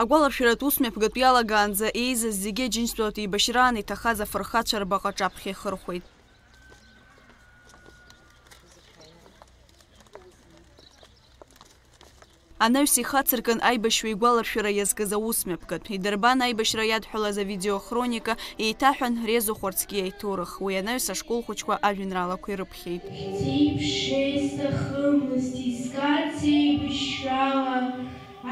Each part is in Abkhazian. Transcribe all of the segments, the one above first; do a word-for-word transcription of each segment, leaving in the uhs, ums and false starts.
Агәаларшәаратә усмҩаԥгатә иалагаанӡа еизаз зегьы Аџьынџьтәылатә еибашьраан иҭахаз афырхацәа рбаҟа аҿаԥхьа ихырхәеит. Анаҩс ихацыркын аибашьҩы игәаларшәара иазкыз аусмҩаԥгатә. Идырбан аибашьра иадҳәалаз авидеохроника, еиҭаҳәан Резо Хәарцкиа иҭоурых. Уи анаҩс ашкол хәыҷқәа ажәеинраалақәа ирыԥхьеит. Зеиԥшра исҭахымызт, искац еибашьрала,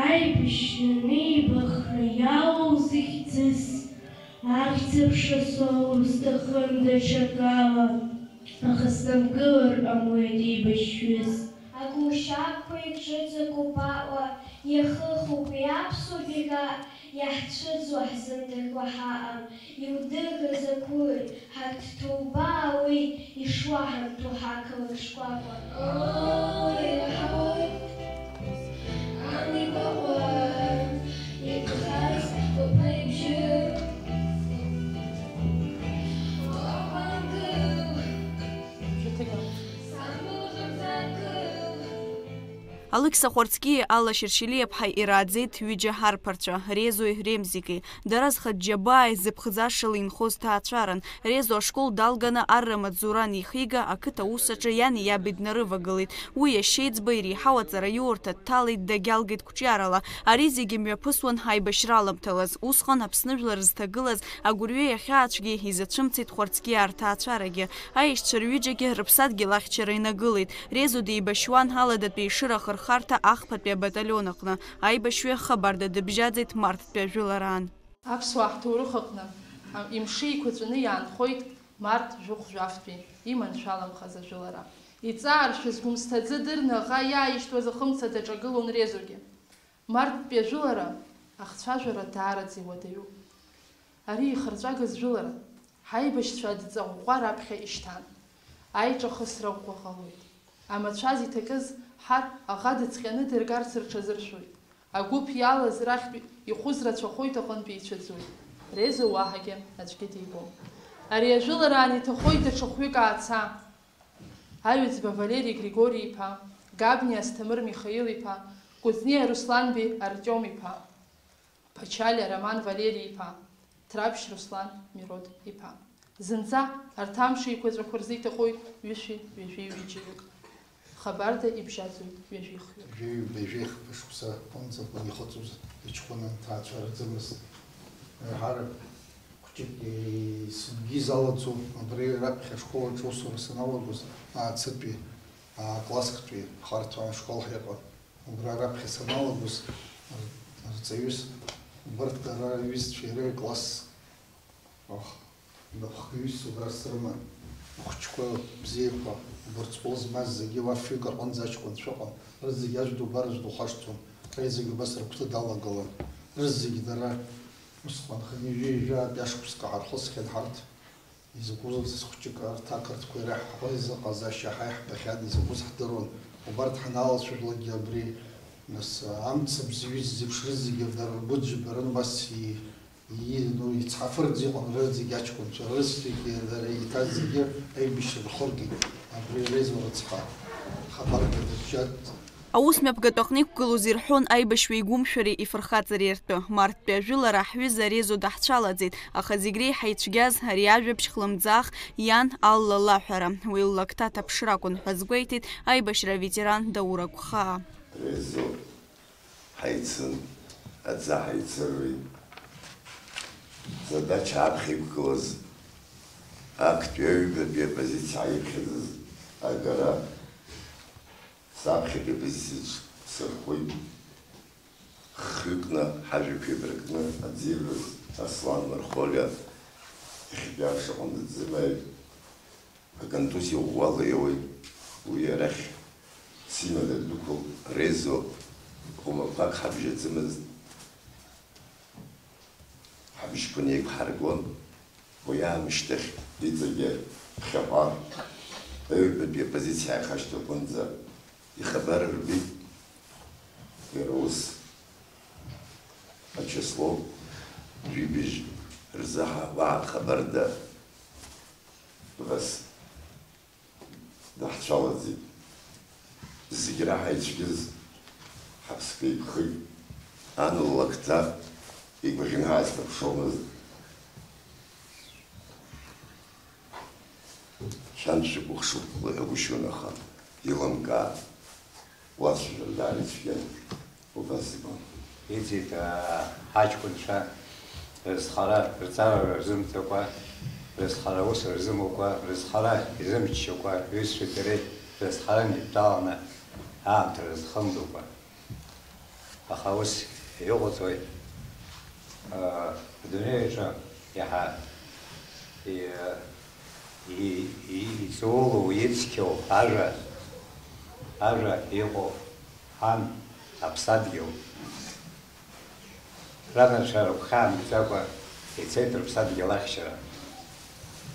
аибашьра анеибахра иалоу зыхьӡыз. Ахьӡ-аԥша соур сҭахын даҽакала, аха снамгылар ҟамлеит еибашьҩыс. Агушьапқәа икҿыҵакуп аҟәа, иахыхуп уи аԥсуа бега, иаҳцәыӡуа ҳзымдыруа ҳаҟам, иудыга закәи, ҳарҭ ҭоубаауеи, ишуаҳамҭоу ҳақалақь шкәакәа. Ой, иаҳауеит. Алықьса Хәарцкиеи Алла Шьершьелиаԥҳаи ирааӡеит ҩыџьа ҳарԥарцәа, Резои Ремзики. Дара зхатә џьабааи зыԥхӡашала инхоз ҭаацәаран. Резо ашкол далганы арра маҵзура анихига, ақыҭа аус аҿы иани иаби днарывагылеит. Уи иашьеиҵбы иреиҳау аҵараиурҭа дҭалеит, дагьалгеит қәҿиарала. Ари зегьы мҩаԥысуан ҳаибашьра аламҭалаз. Усҟан Аԥсны жәлар зҭагылаз агәырҩеи ахьаацәгьеи изацәымцеит Хәарцкиаа рҭаацәарагьы. Аешьцәа рҩыџьагьы рыԥсадгьыл ахьчара инагылеит. Резо деибашьуан Аладатәи Ешыра ахырхарҭа ахԥатәи абаталион аҟны. Аибашьҩы хабарда дыбжьаӡит Марттәи ажәылараан. Аԥсуаа ҳҭоурых аҟны, а, имши еиқәаҵәаны иаанхоит март жәохә-жәафтәи иманшәаламхаз ажәылара. Иҵааршәыз Гәымсҭа аӡы дырны аӷа иааишьҭуаз ахымца даҿагылон Резогьы. Марттәи ажәылара ахцәажәара даараӡа иуадаҩуп. Ари ихырҵәагаз жәылара, ҳаибашьцәа адҵаӷәӷәа раԥхьа ишьҭан. Аиҿахысра ӷәӷәа ҟалоит. Амацәаз иҭакыз ҳар аӷа дыҵҟьаны дыргарц рҽазыршәоит. Агәыԥ иалаз рахьтә ихәыз рацәахоит, аҟынтәи ицәаӡоит. Резо уаҳагьы аӡәгьы дибом. Ари ажәылараан иҭахоит даҽа хәҩык ааца. Аҩӡба Валери Григори-иԥа, Габниа Асҭамыр Михаил-иԥа, Кәыҵниа Русланбеи Артиом-иԥа. Ԥачалиа Роман Валери-иԥа, Ҭраԥшь Руслан Мирод-иԥа. Зынӡа арҭ амш еиқәаҵәақәа рзы иҭахоит ҩышәи ҩажәи ҩыџьаҩык. Хабарда ибжьаӡоит ҩажәи хҩык. Ҩажәи ҩба, ҩажәи хԥа шықәса аҟынӡа акәын ихыҵуаз, иҷкәын анҭаацәа рыӡымызт. Еиҳарак хәҷык исынгьы изалаӡом, абри раԥхьа ашкол аҿы аусура саналагоз, аацытәи, аа, классктәи харҭәаан школ ҳаҟан. Убра раԥхьа саналагоз, р-, рҵаҩыс убарҭ дара рҩызцәа иара икласс, ах, хҩыс убра срыман. Ахәыҷқәа бзиақәа, убарҭ зҟәыл змаз зегьы уа фҩык аҟынӡа аҷкәынцәа ыҟан. Рызегь аӡә дубар аӡә духашҭуан. Рызегь убас рыгәҭа далагылан. Рызегь дара усҟан хынҩажәи ҩажәаатәи ашықәсқәа ҳархысхьан ҳарҭ. Изакәызаҵәык хәҷык арҭ ақырҭқәа ираҳҳәоз, ҟазашьа ҳаиҳбахьан, изакәыз ҳдыруан. Убарҭ ҳаналацәажәлакгьы абри, нас, амцабз ҩыза зеиԥш рызегьы дара ргәы џьбарын, убас и-, и-, ну, ицҳафырӡ иҟан рызегь аҷкәынцәа, рызегьы, дара еиҭаз зегьы аибашьра рхыргеит. Абри Резо рыцҳа, хабарда дыбжьаӡ-, Аус мҩаԥгатә аҟны иқәгылоз ирҳәон аибашьҩы игәымшәареи ифырхаҵареи ртәы. Марттәи ажәылара ҳҩыза Резо даҳцәалаӡеит, аха зегь реиҳа ицәгьаз ари ажәабжь хлымӡаах иан Алла лаҳәара. Уи ллакҭа аҭаԥшра акәын ҳәа азгәеиҭеит аибашьра аветеран Даур Агәхаа. Резо ҳаицын, аӡы ҳаицыррит. Задача аԥхьа иқәгылаз актәи аҩбатәи апозициа ааиԥхьаӡаз агара Саԥхьатәи апозициаҿ сырхәит. Хҩыкны ҳажәақәа еибаркны аӡы иррыз Аслан Мархолиа иахьатәи амш аҟны дызмааит. Аконтузиа ӷәӷәала иоуеит. Уи арахь сымҩа дадәықәлт. Резо хәмақәак ҳабжьаӡымызт. Ҳабжьқәа неиқәҳаргон. Уи аамышьҭахь иҵегьы ԥхьаҟа аҩбатәи апозициа ааихашьҭыхынӡа ихабар рбеит. Иара ус ачасло жәибжь рзы ҳа уаҳа хабарда убас Даҳцәалаӡит. Зегь раҳа ицәгьаз ҳаԥсқәа еиқәхеит. Ан ллакҭа игәаӷьны ҳаасзыԥшуамызт. Шәан дшәыкәыхшоуп лҳәагәышьон, аха илымкаа, уасҳәар даара ицәгьан, убас ибон. Иҵит, аа, ҳаҷкәынцәа рызхара рҵара рзымҵакәа, рызхара ус рзымукәа, рызхара изымччакәа, рҩызцәеи дареи рызхара неидтәаланы аамҭа рызхымгакәа. Аха ус иҟаҵои? Адунеи аҿы иаҳа и-, и-, и-, иҵоулоу, ицқьоу ажәа, ажәа иҟоу ҳан аԥсадгьыл. Ранацәа рыгәхьаа мгӡакәа ицеит рыԥсадгьыл ахьчара.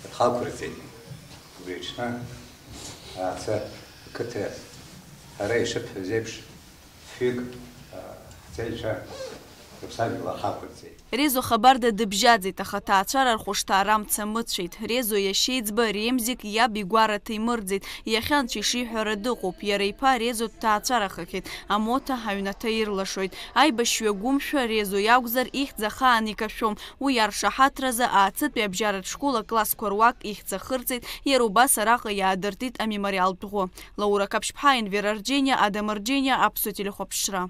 Рхы ақәырҵеит. Убри аҽны, Аацы ақыҭа, ҳара ишыбҳәаз еиԥш, фҩык, а, ҳҵеицәа рыԥсадгьыл ахы ақәырҵеит. Резо Хабарда дыбжьаӡит, аха аҭаацәара рхәышҭаара амца мыцәеит. Резо иашьеиҵбы Ремзик иаб игәараҭа имырӡеит, иахьа анцәа ишиҳәара дыҟоуп, иара иԥа Резо дҭаацәарахахьеит, амоҭа аҩнаҭа ирлашоит. Аибашьҩы гәымшәа Резо иакәзар, ихьӡ ахаан икашәом, уи аршаҳаҭразы Аацы-тәи абжьаратә школ аклассқәа руак ихьӡ ахырҵеит, иара убас араҟа иаадыртит амемориалтә ӷәы. Лаура Қаԥшьԥҳа, Енвер Арџьениа, Адам Арџьениа, Аԥсуа телехәаԥшра.